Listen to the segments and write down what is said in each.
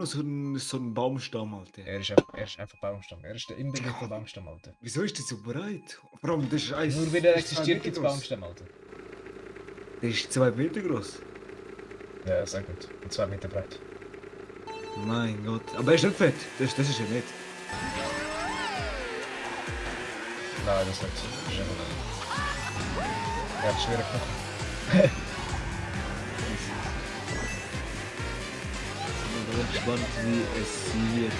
so ein Baumstamm, Alter. Er ist einfach Baumstamm. Er ist der Inbegriff von Baumstamm, Alter. Wieso ist der so breit? Vor allem, das ist eins. Nur weil er das ist 2 existiert, Meter gibt es groß. Baumstämme, Alter. Der ist 2 Meter groß. Ja, sehr gut. Und 2 Meter breit. Mein Gott. Aber er ist nicht fett. Das ist er nicht. Nein, das nicht. Das ist einfach... Er hat schwere Knochen. Ich bin gespannt, wie es wird,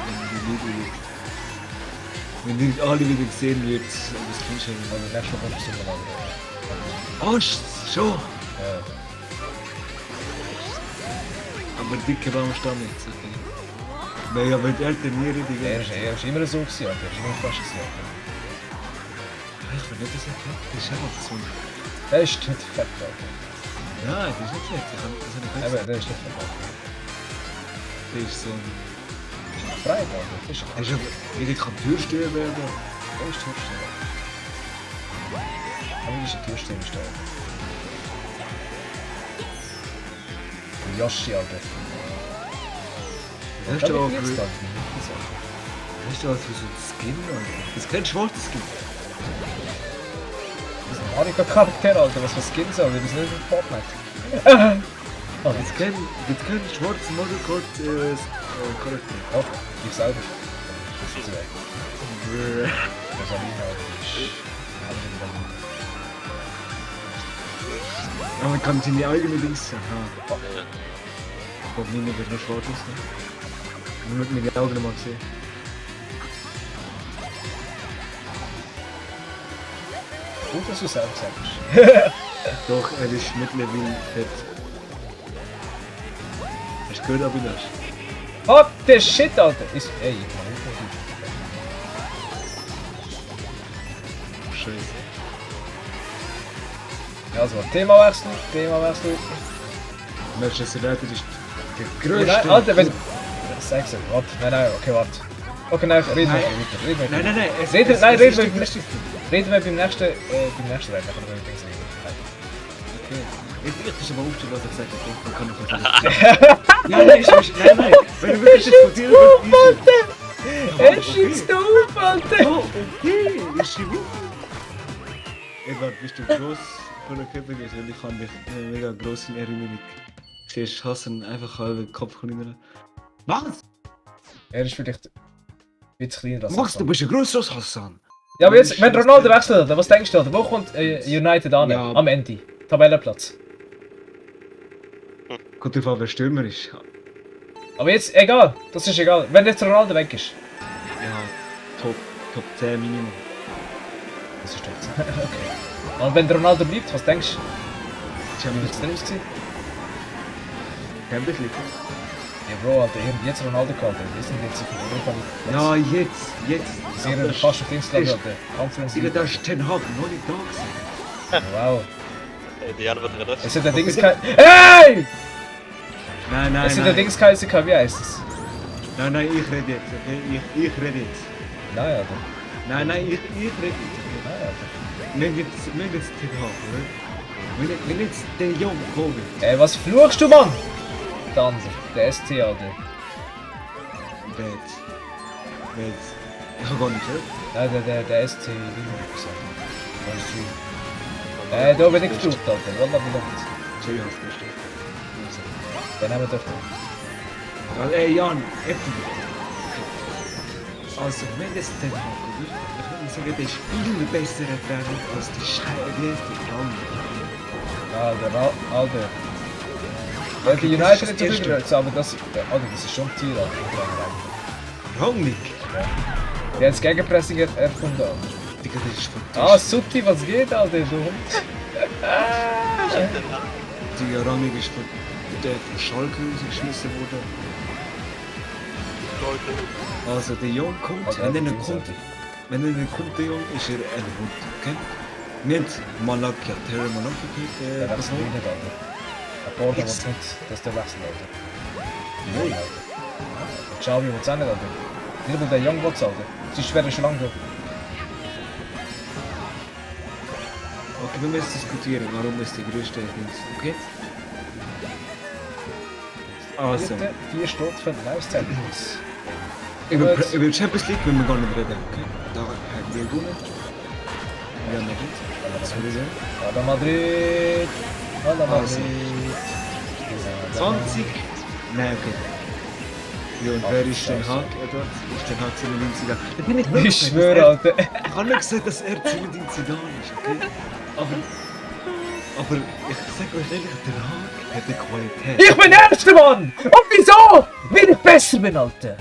wenn die alle wieder gesehen wird. Das klingt schon. Also nächstes Mal kommst du mal Oh, schon! Ja. Aber dicke Baumstamm jetzt, okay. Weil ja, wenn die Eltern nie richtig Er ist immer so gewesen, Alter. Er ist immer fast gewesen, Alter. Ich will nicht, dass er fett ist. Das ist einfach so. Er ist nicht fett, Alter. Nein, das ist nicht fett. Das habe ich Aber nicht der ist nicht fett, Alter. Das ist so ein. Breit, Alter. Das ist Er ist aber. Wie kann Türsteher werden? Er ist Türsteher. Aber wie ist ein Türsteher gestellt? Yoshi, Alter. Weißt du auch, jetzt weißt dann? du was für so ein Skin, Alter? Das ist kein schwarzes Skin. Das ist ein Mario-Charakter, Alter. Was für Skins, Alter? Das ist nicht ein Fortnite. Oh, Das ist kein schwarzes Mario Kart Charakter. oh, ich selber. Das ist zu weg. Das habe ich auch. Aber man kann seine eigenen Dings. Aha. Ich glaube, meine wird nur schwarz aus. Nur mit meinen Augen mal gesehen. Gut, dass du es selber sagst. Doch, er ist mittlerweile fett. Hast du gehört, Abinas? Oh, der Shit, Alter! Ist. Ey, ich mach nicht Scheiße. mehr. Also, Themawechsel. Manchester United ist der Ja, größte. nein, Alter, wenn. Sag's dir, warte. Nein, okay, warte. Okay, nein, reden wir weiter. Nein. Reden wir beim nächsten Rennen, aber beim Dings nicht. Okay. Jetzt ist aber aufstehen, was er gesagt hat. Man kann nicht verstehen. Nein. Wenn du wirklich jetzt von dir Er schießt auf, Alter! Oh, okay. Ist schon gut. Edward, bist du groß von der Körper gewesen? Ich habe dich mega groß in Erinnerung. Siehst du, Hassan einfach halben Kopf rein. Was? Er ist vielleicht ein bisschen kleiner als Max, du bist ja größer als Hassan. Ja, aber jetzt, wenn Ronaldo wechselt, was denkst du, Alter? Wo kommt United an? Ja. Am Ende. Tabellenplatz. Kommt drauf an, wer Stürmer ist. Aber jetzt, egal. Das ist egal. Wenn jetzt Ronaldo weg ist. Ja, Top 10 Minimum. Das ist jetzt. Okay. Und wenn Ronaldo bleibt, was denkst du? Wie wird es denn aussehen? Champions League. Ja, Bro, Alter, ihr habt jetzt Ronaldo gehabt. Wir sind jetzt auf Europa League. Ja, jetzt. Sie sind fast auf Instagram, Alter. Conference Digga, League. da ist Ten Hag noch nicht da gewesen. Wow. Die anderen drin. Es sind der Dings Hey! Nein. Es sind der Dings KSK, wie heißt es? Nein, ich rede jetzt, okay? Ich rede jetzt. Nein, Alter. Nein, ich rede jetzt, okay? Nein, Alter. Wir jetzt Ten Hag, oder? Wenn jetzt der Jung kommt. Was fluchst du, Mann? Der andere, der ST, Alter. Bad. Ich hab gar nicht gehört. Nein, der ST, wie man gesagt. Da bin ich geflucht, Alter. Wallah, bin ich. Sorry, hast du gestern. Den haben wir doch. Also, ey, Jan, Äpfel. Also, wenn das Ten Hag, oder? Ich würde sagen, der ist viel besserer Trainer als die Scheiße, die andere. Alter. Okay, Okay, das United ist nicht das so viel Erste. gehört, aber das ist schon ein Tier, Alter. Rangnick. Der hat das Gegenpressing erfunden, Alter. Digga, das ist fantastisch. Sutti, was geht, Alter, du Hund? Digga, Rangnick ist von Schalke rausgeschmissen worden. Also, der Jung kommt, Also, wenn er ja, nicht kommt, der Jung, ist er ein Hund, okay? Wir haben Malakia, Terry Malakia Der wechselt bekommen. nicht, Alter. Der Border will nicht, dass der wechselt, Alter. Nein. Alter. Xavi will es auch nicht, Alter. Nicht, weil der Young will es, Alter. Sonst wäre er schon lange da. Okay, wir müssen diskutieren, warum ist der größte Dings, okay? Also, 4 Stunden für den Live-Zeit aus. über Champions League will wir gar nicht reden. Okay? Da haben wir gewonnen. Real Madrid. Was will ich sagen? Real Madrid. Real Also. Madrid. 20. Nein, okay. Ja, und wer ist Den Haag? Dort ist Den Haag 97er. Da bin ich Ich schwöre, Alter. Ich habe nicht gesagt, dass er 97 da ist, okay? Aber ich sage euch ehrlich, Der Haag hat eine Qualität. Ich bin Erster, Mann! Und wieso? Weil ich besser bin, Alter.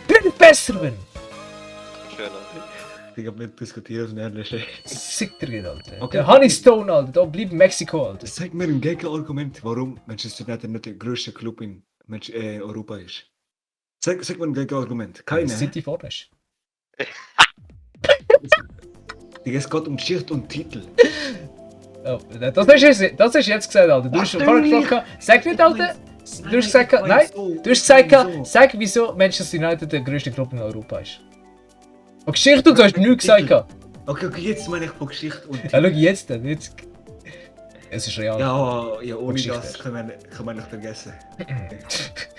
Weil ich besser bin. Schön, Alter. Ich habe nicht diskutiert auf den Ehrlichen. Sick dir geht, Alter. Okay. Der Honey Stone, Alter. Da bleibt Mexiko, Alter. Sag mir ein Gegenargument, warum Manchester United nicht der größte Club in Europa ist. Sag mir ein Gegenargument. Keine. City vorne ist. Es geht um Geschichte und Titel. Oh, das hast jetzt gesagt, Alter. Du hast schon vorher gesprochen. Sag nicht, Alter. Du hast gesagt, nein. Du hast gesagt, sag wieso Manchester United der größte Club in Europa ist. Von Geschichte und du hast nichts gesagt. Okay, jetzt meine ich von Geschichte und Ja, Titel. schau jetzt, jetzt. Es ist real. Ja, ohne Geschichte. das kann man nicht vergessen.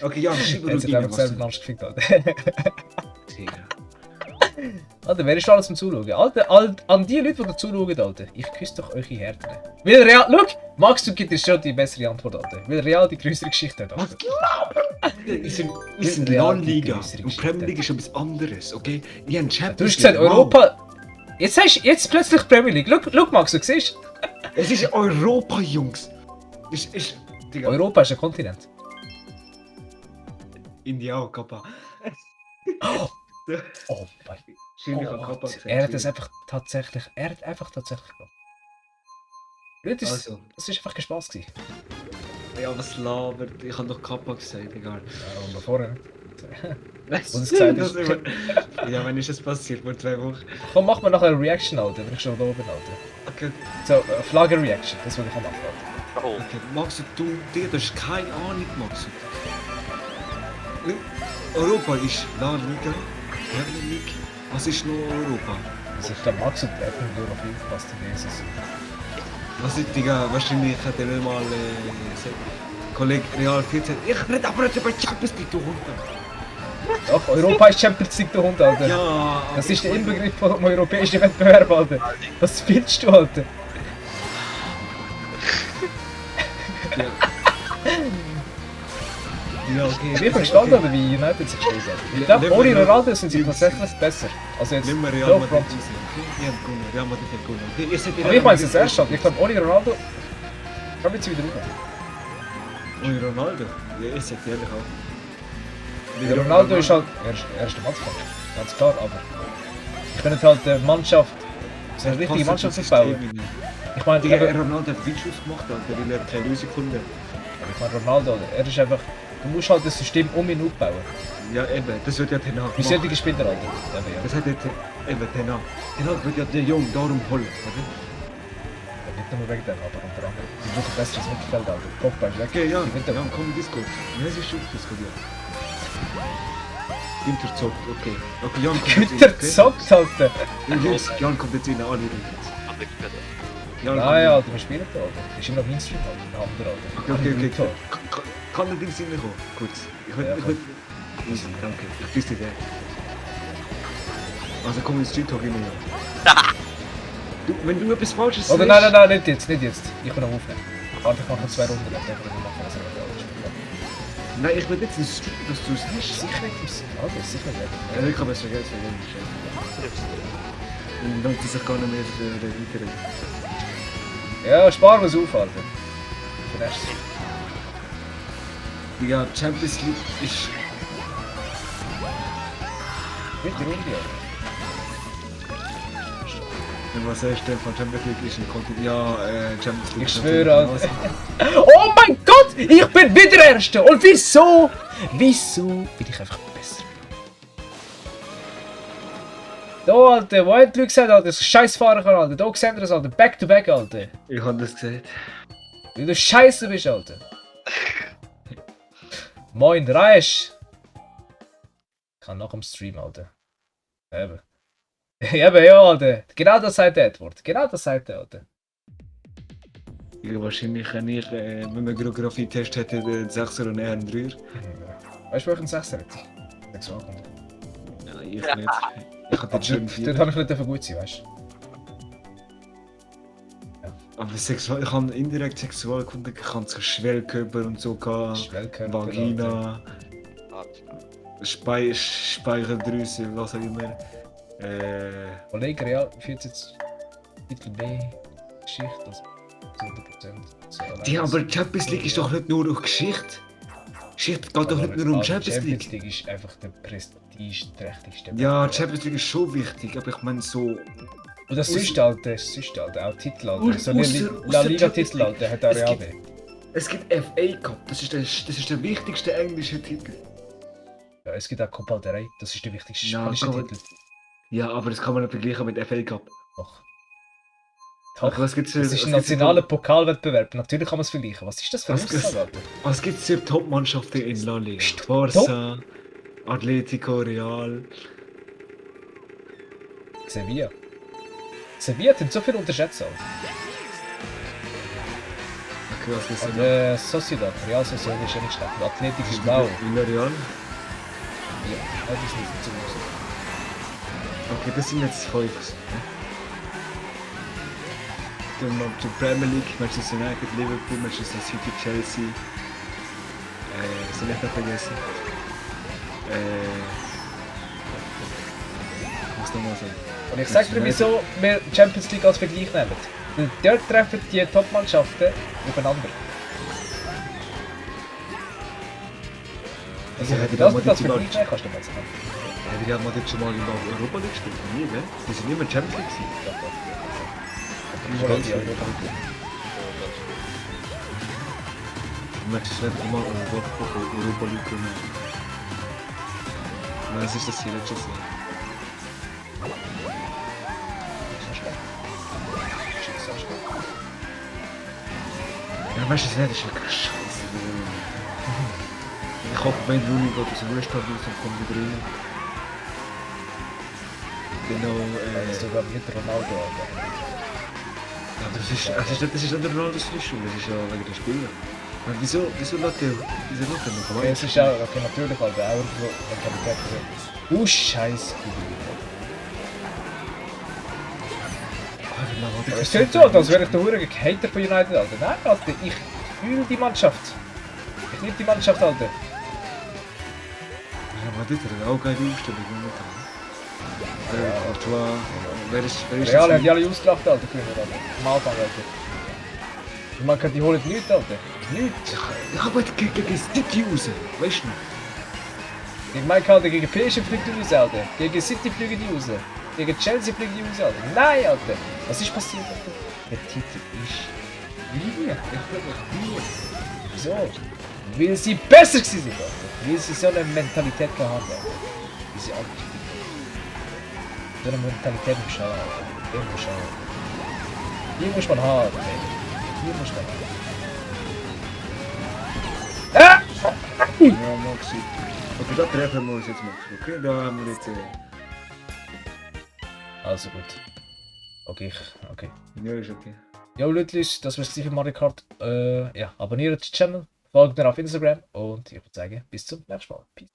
Okay, ja, schreib mir Jetzt hat rein, einfach was selber du... den Arsch gefickt, Alter. Digga. Alter, wer ist alles zum Zuschauen? Alter, an die Leute, die zuschauen, Alter, ich küsse doch eure Herzen. Weil Real, schau, Max, du gibst schon die bessere Antwort, Alter. Weil Real die größere Geschichte hat, Alter. Wir sind Real La-Liga die und Premier League ist etwas anderes, okay? Die haben Champions Du hast gesagt, League, wow. Europa... Jetzt plötzlich Premier League. Schau, Max, du siehst, Es ist Europa, Jungs. Ist Digga. Europa ist ein Kontinent. India, Kappa. Oh mein Schön, ich habe Kappa Gott. gesagt. Er hat einfach tatsächlich gemacht. Leute, Also, das war einfach kein Spaß gewesen. ja, was labert? Ich habe doch Kappa gesagt, egal. Ja, und vorher. Was es gesagt ist. Ja, wann ist das passiert? Vor 2 Wochen? Komm, mach mal nachher eine Reaction, Alter, wenn ich schon da oben, Alter. Okay, So, Flagge-Reaction, das will ich auch machen, Alter. Oh, okay. Max, du hast keine Ahnung, Max. Europa ist La Liga, Premier League. Was ist noch Europa? Also ich glaube, Max und der haben nur noch viel gepasst in Jesus. Was ist, Digga, wahrscheinlich hat er nicht mal gesagt, Kollege Real 14. Ich rede aber nicht über Champions League, du Hund. Doch, Europa ist Champions League, der Hund, Alter. Ja, Das ist der Inbegriff vom europäischen Wettbewerb, Alter. Was findest du, Alter? Ja, okay. Ich bin gespannt, Alter, wie United sich steht. Ich glaube, ohne Ronaldo sind sie tatsächlich besser. Also jetzt, Nimm mal Real no Madrid front. raus, okay? Wir haben gewonnen, Real Madrid hat gewonnen. Okay, ihr seid Aber ich meine es jetzt erst, Alter. Ich glaube, ohne Ronaldo... Komm jetzt wieder rüber. Ohne Ronaldo? Ja, ihr seid ehrlich auch. Der Ronaldo ist halt... Er ist der Mannschaft. Ganz klar, aber... Ich bin halt die Mannschaft... So eine richtige Mannschaft aufbauen. Ich meine, Digga, aber Ronaldo hat Weitschuss gemacht, Alter, weil er keine Lösung gefunden hat. ich meine Ronaldo, Alter, er ist einfach... Du musst halt das System um ihn aufbauen. Ja, eben, das wird ja Ten Hag Wie machen. solche Spieler, Alter. Eben, ja. Das hat jetzt eben Ten Hag. Ten Hag wird ja der Jung darum holen, oder? Nicht nur wegen dem, aber unter anderem. Die brauchen besseres Mittelfeld, Alter. Pogba ist weg. Okay, ja, Die Winter- ja, komm, Discord. Ja, es ist schon Discord, ja. Günther zockt, okay. Okay, Jan kommt jetzt Günther okay? zockt, Alter. Ja, Jungs, Jan kommt jetzt in alle jetzt. hab ich gehört. Jan Nein, kommt Alter, wir spielen da, Alter. Ist immer noch Mainstream, Alter. Ein anderer, Alter. Okay. Tor. Kann der Dings reinkommen? Kurz. Ich will, Ja, ich will... Easy, danke. Ich wüsste der. Also komm ins Street Talk rein, ja. Du, wenn du etwas Falsches Oder sagst- nein, nicht jetzt. Ich bin am Aufnehmen. Warte, ich mache noch 2 Runden, dann können wir machen, was wir Nein, ich will jetzt einen Street, dass du es hast. Sicher nicht im Sinn, Alter, sicher nicht. Ja, ich habe es vergessen, und dann sich gar nicht mehr weiter. Ja, sparen wir es auf, Alter. Für nächstes. Digga, Champions League ist... Mit der Runde, Alter. Wenn man sagt, von Champions League ist ein Kontinent... Ja, Champions League... Ich ist schwöre, natürlich Alter. Oh mein Gott! Ich bin wieder Erster! Und wieso? Wieso bin ich einfach besser? Da, Alter, wo hat die Leute gesagt, Alter, dass ich scheiß fahren kann, Alter? Da sehen wir es, Alter. Back to back, Alter. Ich habe das gesagt. Weil du scheiße bist, Alter. Moin, Reisch. Ich kann nach dem Stream, Alter. Eben. Eben, ja, Alter. Genau das sagt der Edward. Genau das sagt der, Alter. Ja, wahrscheinlich wenn ich, wenn wir Geografie-Test hätte, den 6er und er einen 3er. Weißt du, welchen 6 hätte? Sexualkunde. Ja, ich nicht. Ich hatte Aber schon dort 4. habe ich nicht dafür gut sein, weißt du? Aber ich habe indirekt Sexualkunde, ich habe so Schwellkörper und so gehabt. Schwellkörper. Vagina, Ah, Speicheldrüse, was auch immer. Kollege Real führt jetzt Titel B, Geschichte, also 100%. So, Ja, aber Champions League ist doch nicht nur durch Geschichte. Geschichte geht doch nicht nur um Champions League. Champions League ist einfach der prestigeträchtigste. Ja, Champions League ist schon wichtig, aber ich meine so... Und das sonst, Alter, auch Titel, Alter. Aus- So eine ausser- La ausser Liga-Titel, Champions Alter, hat auch Es Real gibt- B. Es gibt FA Cup, das ist der wichtigste englische Titel. Ja, es gibt auch Copa del Rey, das ist der wichtigste Ja, spanische Copa- Titel. Ja, aber das kann man nicht vergleichen mit FA Cup. Doch. Ach, Doch, was gibt's das ist ein nationaler Pokalwettbewerb, natürlich kann man es vergleichen. Was ist das für eine Was gibt's- Aussage, Alter? Was gibt es für Top-Mannschaften in La Liga? Barca, Atletico, Real. Sevilla. Sevilla hat so viel unterschätzt, Alter. Okay, was ist Und das? Sociedad, Real Sociedad ist ja nicht schlecht. Und Athletic Bilbao. Villarreal. Ja, das ist nicht so groß. Okay, das sind jetzt 5. Dann noch die Premier League, Manchester United, Liverpool, Manchester City, Chelsea. Was habe ich noch vergessen? Was nochmal sagen? Und ich sag dir, wieso wir Champions League als Vergleich nehmen. Weil dort treffen die Top-Mannschaften aufeinander. Also, Ja, wenn du die das haben nicht die als Leute- Vergleich nehmen kannst, du mal sagen. Ja, wie haben wir jetzt schon mal in der Europa League gespielt? Nie, gell? Die sind immer Champions League gewesen. Ja, doch. Das ist ganz Die schön. Europa League. Manchester United immer Europa League gewonnen. Was ist das hier letztes Jahr? Ja, Manchester United ist wirklich scheiße. Ich hoffe, wenn Rooney geht aus dem Restart raus und kommt wieder rein. Genau, Das ist sogar mit Ronaldo, Alter. ja, das ist nicht der Ronaldos Fischung, das ist ja wegen der Spieler. Aber wieso lässt der noch Okay, es ist auch, okay, natürlich, Alter, auch irgendwo Mentalität. Scheiße. Aber es klingt so, als wäre ich der Hure Hater von United, Alter. Nein, Alter, ich fühle die Mannschaft. Ich liebe die Mannschaft, Alter. Ja, aber das hat auch geile Aufstellung momentan. Courtois, wer ist Real das? hat die alle ausgelacht, Alter, früher, Alter. Am Anfang, Alter. Und man kann die holen nichts, Alter. Nichts. Ja, aber gegen City raus, weißt du? Ich meine, Alter, gegen PSG fliegt die raus, Alter. Gegen City fliegen die raus. Gegen Chelsea fliegen die raus, Alter. Nein, Alter. Was ist passiert, Alter? Der Titel ist... Nie, ich glaube nie. Wieso? Weil sie besser gewesen sind, Alter. Weil sie so eine Mentalität gehabt haben, Alter. Weil sie alt sind. So eine Mentalität muss schauen, Alter. Den muss schauen. Die muss man haben, Alter. Die muss man haben. Ah! Ja, Maxi. Okay, da treffen wir uns jetzt mal. Okay, da haben wir jetzt... Also gut. Okay, okay. Ja, ist okay. Jo Leute, das war's für Mario Kart. Ja, abonniert den Channel, folgt mir auf Instagram und ich würde sagen, bis zum nächsten Mal. Peace.